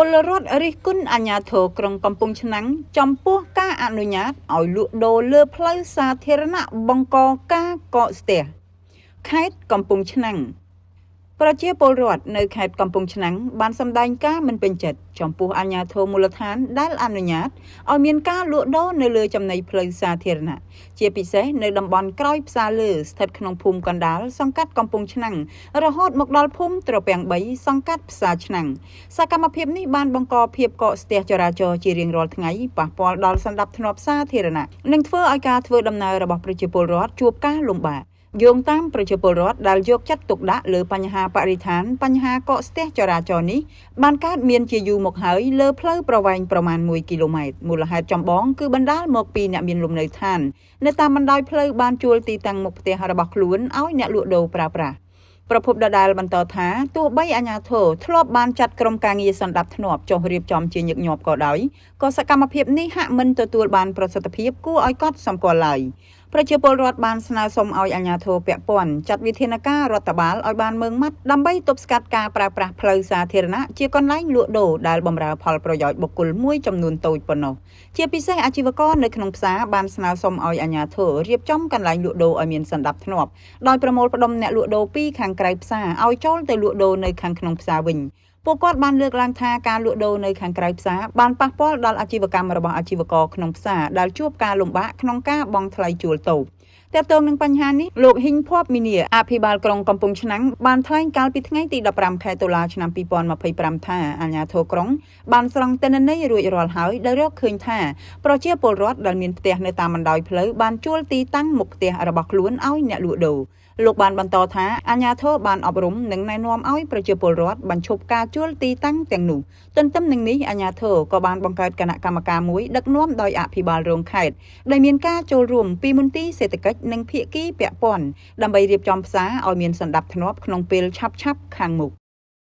ពលរដ្ឋរិះគន់អាជ្ញាធរក្រុងកំពង់ឆ្នាំងចំពោះការអនុញ្ញាតឲ្យលក់ដូរលើផ្លូវសាធារណៈបង្កការកកស្ទះខេត្តកំពង់ឆ្នាំងប្រជាពលរដ្ឋនៅខេត្តកំពង់ឆ្នាំងបានសម្ដែងការមិនពេញចិត្តចំពោះអាជ្ញាធរមូលដ្ឋានដែលអនុញ្ញាតឲ្យមានការលក់ដូរនៅលើចំណីផ្លូវសាធារណៈជាពិសេសនៅតំបន់ក្រោយផ្សារលើស្ថិតក្នុងភូមិកណ្ដាលសង្កាត់កំពង់ឆ្នាំងរហូតមកដល់ភូមិត្រពាំង3សង្កាត់ផ្សារឆ្នាំង សកម្មភាពនេះបានបង្កភាពកកស្ទះចរាចរណ៍ជារៀងរាល់ថ្ងៃប៉ះពាល់ដល់សណ្ដាប់ធ្នាប់សាធារណៈនិងធ្វើឲ្យការធ្វើដំណើររបស់ប្រជាពលរដ្ឋជួបការលំបាកយោងតាមប្រជាពលរដ្ឋដែលយកចិត្តទុកដាក់លើបញ្ហាបរិស្ថានបញ្ហាកកស្ទះចរាចរណ៍នេះបានកើតមានជាយូរមកហើយលើផ្លូវប្រវែងប្រមាណ1គីឡូម៉ែត្រមូលហេតុចម្បងគឺបណ្ដាលមកពីអ្នកមានលំនៅឋាននៅតាមបណ្ដោយផ្លូវបានជួលទីតាំងមុខផ្ទះរបស់ខ្លួនឲ្យអ្នកលក់ដូរប្រើប្រាស់ ប្រភពដដែលបន្តថាទោះបីអាជ្ញាធរធ្លាប់បានចាត់ក្រុមការងារសន្តិភាពចុះរៀបចំជាញឹកញាប់ក៏ដោយក៏សកម្មភាពនេះហាក់មិនទទួលបានប្រសិទ្ធភាពគួរឲ្យកត់សម្គាល់ឡើយប្រជាពលរដ្ឋបានស្នើសុំឲ្យអាជ្ញាធរពាក់ព័ន្ធចាត់វិធានការរដ្ឋបាលឲ្យបានម៉ឺងម៉ាត់ដើម្បីទប់ស្កាត់ការប្រើប្រាស់ផ្លូវសាធារណៈជាកន្លែងលក់ដូរដែលបម្រើផលប្រយោជន៍បុគ្គលមួយចំនួនតូចប៉ុណ្ណោះជាពិសេសអាជីវករនៅក្នុងផ្សារបានស្នើសុំឲ្យអាជ្ញាធររៀបចំកន្លែងលក់ដូរឲ្យមានសណ្ដាប់ធ្នាប់ ដោយប្រមូលផ្ដុំអ្នកលក់ដូរពីខាងក្រៅផ្សារឲ្យចូលទៅលក់ដូរនៅខាងក្នុងផ្សារវិញពួកគាត់បានលើកឡើងថាការលក់ដូរនៅខាងក្រៅផ្សារបានប៉ះពាល់ដល់អាជីវកម្មរបស់អាជីវករក្នុងផ្សារដែលជួបការលំបាកក្នុងការបង់ថ្លៃជួលតូបទាក់ទងនឹងបញ្ហានេះលោកហ៊ីងភ័ព្វមីនីអភិបាលក្រុងកំពង់ឆ្នាំងបានថ្លែងកាលពីថ្ងៃទី15ខែតុលាឆ្នាំ2025ថាអាជ្ញាធរក្រុងបានស្រង់ទិន្នន័យរួចរាល់ហើយដោយរកឃើញថាប្រជាពលរដ្ឋដែលមានផ្ទះនៅតាមបណ្ដោយផ្លូវបានជួលទីតាំងមុខផ្ទះរបស់ខ្លួនឲ្យអ្នកលក់ដូរលោកបានបន្តថាអាជ្ញាធរបានអប់រំនិងណែនាំឲ្យប្រជាពលរដ្ឋបញ្ឈប់ការជួលទីតាំងទាំងនោះទន្ទឹមនឹងនេះអាជ្ញាធរក៏បានបង្កើតគណៈកម្មការមួយដឹកនាំដោយអភិបាលរងខេត្តដែលមានការចូលរួមពីមន្ទីរសេដ្ឋកិច្ចនិងភាគីពាក់ព័ន្ធដើម្បីរៀបចំផ្សារឲ្យមានសណ្ដាប់ធ្នាប់ក្នុងពេលឆាប់ៗខាងមុខ។